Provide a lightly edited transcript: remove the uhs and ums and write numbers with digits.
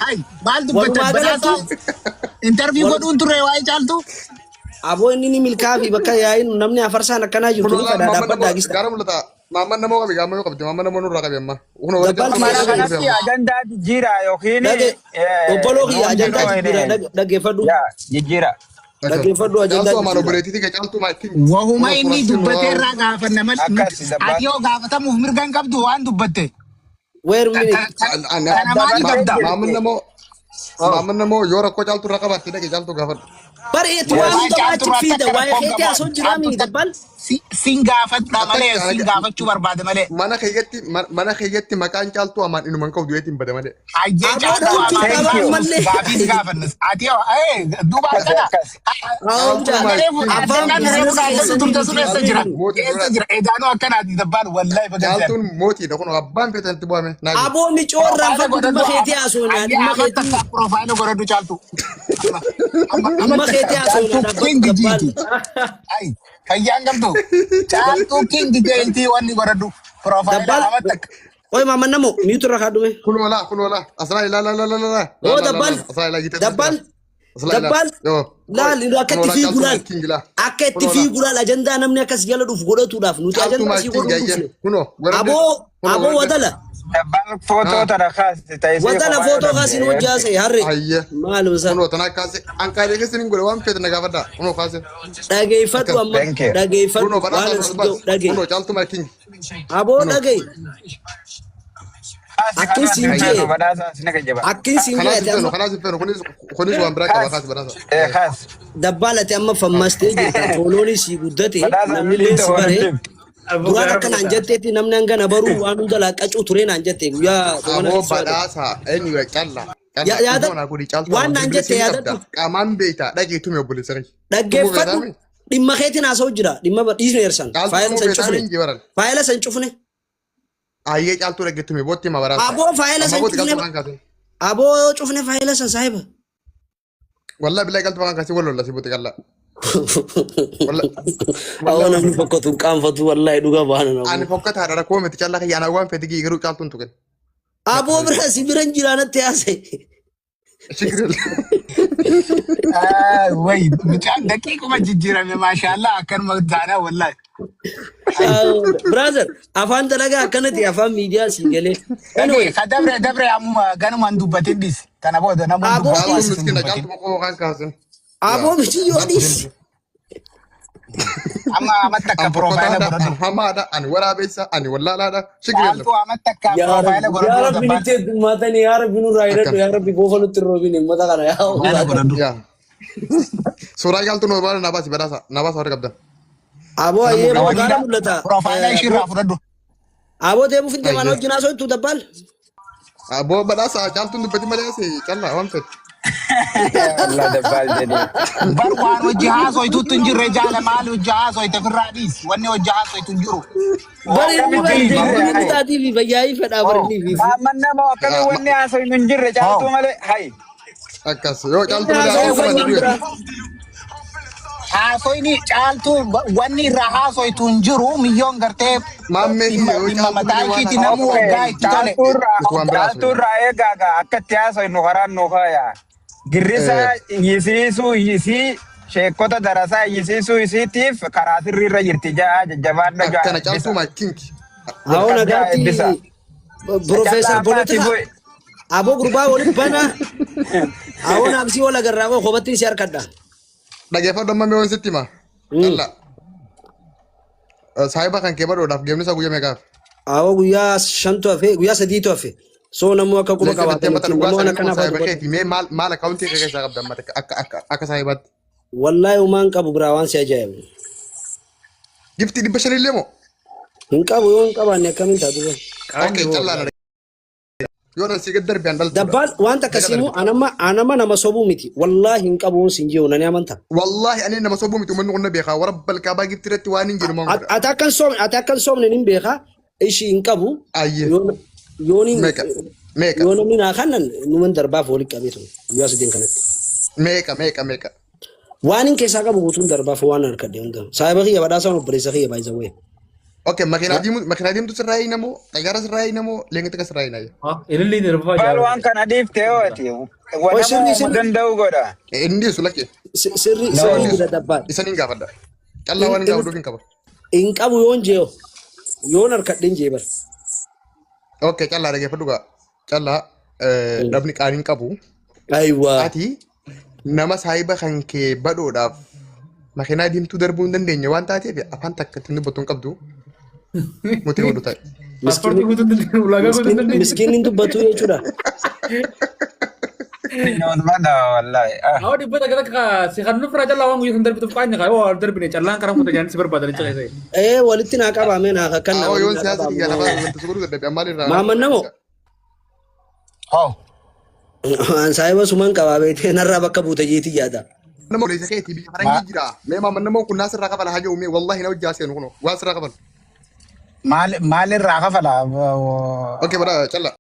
Hai, maal dubbattan Walumaa galatti badhaasaa interview godhuun turre waa'ee caaltuu. Aboo inni ni milkaa fi bakka yaa'iin namni afarsaan akkanaa jirtu Kun ni walaa fedha maamman dhaabbadhaa namoo gista. gaara mul'ata. Maamman namoo qabi gaamma yoo qabdi maamman namoo nurraa qabi amma. Kun warra Dabbal caaltuu Mana kiyya malee dhagaye. kanatti ajandaa jijjiiraa yookiin Dhage obboloo kiyya nuun ajandaa jedhoo jijjiiraa inni dhaggeeffadhu. yaa jijjiira. Dhaggeeffadhu ajandaa Caaltuu amaan jijjiiraa. obboleettii kee caaltuu maatiin. Wahuma Kun inni suuraa dubbate irraa gaafanna malee Akkas nuti dabbaan. ati yoo gaafatamuuf mirga hin qabdu waan dubbatte. Wait a minute. Kana maali Dabaltee qabda? Maamman jirti. namoo maamman namoo yoo rakkoo caaltuu irraa qabaatte dhaqe caaltuu gaafadhu. Bari itti Yes. waan Waa'ee hunda caaltuu waachi irraa fiida takka waa'ee rakkoon keetii qabu haasoo ani. jiraa Caaltuu mii takka dabbal. sin gaafadha malee Akka sin gaafachuu barbaade malee. Mana keeyyatti maqaan caaltuu amaan inuma hin qabu du'eetiin bada malee. Hayyee Aboo caaltuu dhalchuu amaan Thank qabaa you. ammallee. gaafii si gaafannas. Ati yoo duuba Akkas akkana. akkas. Haa Caaltuu mucaa Reefu maatiin afaan addungaan reefu biizinasii dhaabbatu keessatti turte sun nuti eessa jira? beeknu. mootii Eessa dura jira? Edaanuu akkanaati dabbaan wallahi bagan seera. caaltuun mootiidha kun abbaan feetan itti bu'ame naa jiru. Aboo micoo Piroofaayila irraanfadhu dhimma godhadhu keetii haasoo hayyee dhimma amatti keetii akka piroofaayila godhadhu caaltu. Amma amma dhimma amatti keetii akka haasoo caaltuu dhaabbadhu king dabbal. jiiti. Ay fayyaan qabdu. Caaltuu king jeetii wanni godhadhu. Piroofaayila Dabbal amatti akka. Oye maamman namo miitu irra kaadhume. Kun walaa kun walaa asalaa ilaa laa laa laa laa Oo laa laa dabbal laa asalaa ilaa giitee jira dabbal asalaa ilaa dabbal yoo laal inni akka kun itti walaa fiigu caaltuu laal maatiin gilaa akka kun itti walaa fiigu laal ajandaa namni akkas jala dhufu godhatuudhaaf nuti caaltuu ajandaa sii maatiin godhuu gaayye dhufne. kunoo godhadhe Aboo kunoo aboo godhadhe wadala Dabbaan footoo haa tana kaasti ta'isee wadala kophaa yoo footoo kaasin dhabde. hojii haasa'e harre hayyee maaluma isaa kunoo tanaa kaase ankaalee keessan hin godhe waan feete na gaafadha kunoo kaase dhageeffadhu akkas amma Thank you. dhageeffadhu kunoo waan badhaasaa asi bas ga'u dhagee kunoo caaltuu maatiin aboo kunoo dhagee Kaasi akkin kanaas siin hin jee feenu badhaasaa sin gajjaba. akkin siin jee kanaas ati hin feenu amma kanaas hin feenu kunis kunis waan biraa qaba Kaasi. kaasi badhaasa Eh kaasi. dabbaalate amma fammastee jirta fooloon sii guddate Badhaasaa namni illee miidhee si waliin bare deemtu. Aboo duraan gaara akka naan mul'ata. jetteetti namni hanga na baruu waan hunda laaqqacuu ture naan jette guyyaa soomana Aboo keessa yaadadhu. badhaasa eenyudha calla calla Yaada dhufoo naa godhi caaltuu waan amaan naan bilbila jette siinii yaadadhu qabda qaamaan beekta dhaqii tumi obboleessa kee tumuu dhaggeeffadhu feetaami dhimma keetiin haasa'u jira dhimma dhiisne ersan caaltuu faayila tumuu san feetaami cufne hin jibaran faayila san cufne ayyee caaltuu dhaqii tumi bootti hima badhaasa aboo faayila amma san bootti cufne caaltuu maqaan kaasin aboo cufne faayila san saahiba. Wallahi billahi caaltuu maqaan kaasin wal lolla si bootti qalla wallahi Awwa wallahi namni fokkatu hin qaanfatu wallahi dhuga baana ani namu. fokkataadha rakkoo miti callaa kiyya anaa waan fedhi garuu caaltuun tuqe Aboo bira si bira hin jiraanatti haasa'e. Shikiril. Way mucaan daqiiquma jijjiirame maashaallah akkanuma taanaa wallahi. Brother, afaan dalagaa akkanatti afaan miidiyaa siin galee. Anyway, Dhagee ka dabre dabre ammuma ganumaan dubbatin dhis. Kana booda namoonni Aboo dubbatu Caaltuun dhiis. waan isin miskina dubbatin. caaltuu qofa kan kaasin. Aboo miti yoo dhiis. Amma amatti akka An piroofaayila fokkataadha, godhadhu. an hamaadha, ani waraabessa, ani wallaalaadha. Shikiril. Caaltuu amatti akka Yaa piroofaayila Rabbi, godhadhu yaa Rabbi dabbaan. nutti heddummaatanii yaa Rabbi nurraa hidhadhu Akkam. yaa Rabbi boofa nutti hin roobin uummata kana yaa Piroofaayila Allah. godhadhu. Yaa. Suuraa caaltuu nu barbaada naa baasi badhaasa naa baasa warra qabdan. Aboo Namni ayyee biraa boo wajjin. gaara mul'ata. Piroofaayila ishiirraa fudhadhu. Aboo deemuuf hin deemaan Ayyee. wajjin haasoo ittuu dabbaal. Aboo badhaasa caaltuun dubbati malee asi callaa waan fedhe. Allah dabbaal jedhee. Bar waan hojii haasoytutti hin jirre jaala maal hojii haasoyte ofirraa dhiis. Wanni hojii haasoytu hin jiru. Bari inni bari Akkamitti hin jirre deebiin hayi. taatii fi fayyaa'ii fedhaa bari inni fi. Maamman nama akkamii wanni haasofnu hin jirre caaltuu malee hayi. Akkas yoo Inni caaltuu malee haasawuu haasoo fanyaan qabate biraa. Haasoyni caaltuu wanni irraa haasoytu hin jiru miyyoon gartee Maammee dhimma kiyya yoo dhimma caaltuu mataa malee waan ishiiti haasoo namuu Okay, waggaa itti tole. caaltuu irraa Nuti waan biraa caaltuu haasofna. irraa eegaa gaa akka itti haasofnu karaan nu kaaya. Girrisaa iyyisiisuu iyyisii sheekota darasaa iyyisiisuu isiitiif karaa sirrii irra jirti ja'a jajjabaadha ja'a Akkana eebbisa. caaltuu maa kinki. Awoo Akkas ja'a nagaatti eebbisa. Profeesar Callaa ammaati Polotika bu'e. aboo gurbaa walitti bana. Awoo naamsii wal agarraa koo kophattiin si harkadha. Dhageeffadhu amma mee waan sitti hima. Callaa. Saahiba kan kee badhoodhaaf geemni isaa guyyaa meeqaaf? Awoo guyyaa shantu hafe guyyaa sadiitu hafe. Soo namuu akka quba Leenca bittee qabaatan mata ittiin dhugaa namoonni sanii akkanaa kun saahiba faatu. keeti mee maal maal akkaawuntii kee keessaa qabda amma akka akka akka saahibaatti? Wallaahi umaan qabu biraa waan si ajaa'ibu. Giftii 500 illee moo? Hin qabu yoo hin qabaanne akkamiin taatu? Okay, callaa na yoo na si gad darbe an dhaltuudha. Dabbaan wanta Meeqa akkasii immoo darbite? anama anama nama sobuu miti. Wallaahi hin qabu sin jiru nani amanta. Wallaahi ani nama sobuu miti uummanni kun na beekaa warra balqaabaa giftii irratti waan hin jiru maan godha. Ati akkan soomne ati akkan soomne nin beeka ishii hin qabu. Ayyee. Yoo yoo nin Meeqa? Meeqa? yoo namni naa kannan numan darbaaf walitti qabee ture guyyaa sadeen kanatti. Meeqa meeqa meeqa? Waan hin keessaa qabu guutuun darbaaf waan harkadhe hunda. Saahiba kiyya badhaasaan obboleessa kiyya baay'isa wayii. Okay, makiinaa diimtuu makiinaa diimtuu sirraa hiina moo xayyaara sirraa hiina moo leenga xiqqaa sirraa hiina? Ililli darbaa Baal waan kana dhiiftee hooti. Oi, Wanama sirri uumuu sirri danda'u godha. Inni dhiisu lakkee. sirri No. sirri jira dabbaan. Isa niin gaafadha. Callaa waan hin gaafadhuuf hin qaba. Hin qabu yoon jeeyo yoon harkadhin jee bar. Okay, callaa dhaggeeffadhu gaa. Callaa dhabni qaanii hin qabu. Ayiwaa. Ati nama saahiba kan kee badhoodhaaf makiinaa diimtuu darbuu hin dandeenye waan taateef afaan takka ittiin dubbattu hin qabdu. Mutii godhu ta'e. Paaspoortii guutuu hin dandeenye, ulaagaa guutuu hin dandeenye. Miskiin hin dubbatu jechuudha. Noon bada wallahi. Ah. Awwa dhibba takka takka si kan nufraa callaa waan guyyaa san darbituuf qaanyi kaa yoo darbine callaan karaa kuta jaanii si barbaadan jecha keessa. Ee walitti naa qabaame naa kakkan naa Awwa walitti yoon naa siyaasa kiyya qabaame. lafaa wanta si godhuu dadhabe ammaan irraa. Maamman namoo Hoo. An saahiba suman qabaa beektee narraa bakka buute jeetii yaada. Nama olii keetii biyya faranjii jira. Mee maamman namoo kun naa sirraa kafala haa jedhu mee wallahi na hojjaa seenu kunoo waan sirraa kafala. Maal maalirraa kafala? Okay, bara callaa.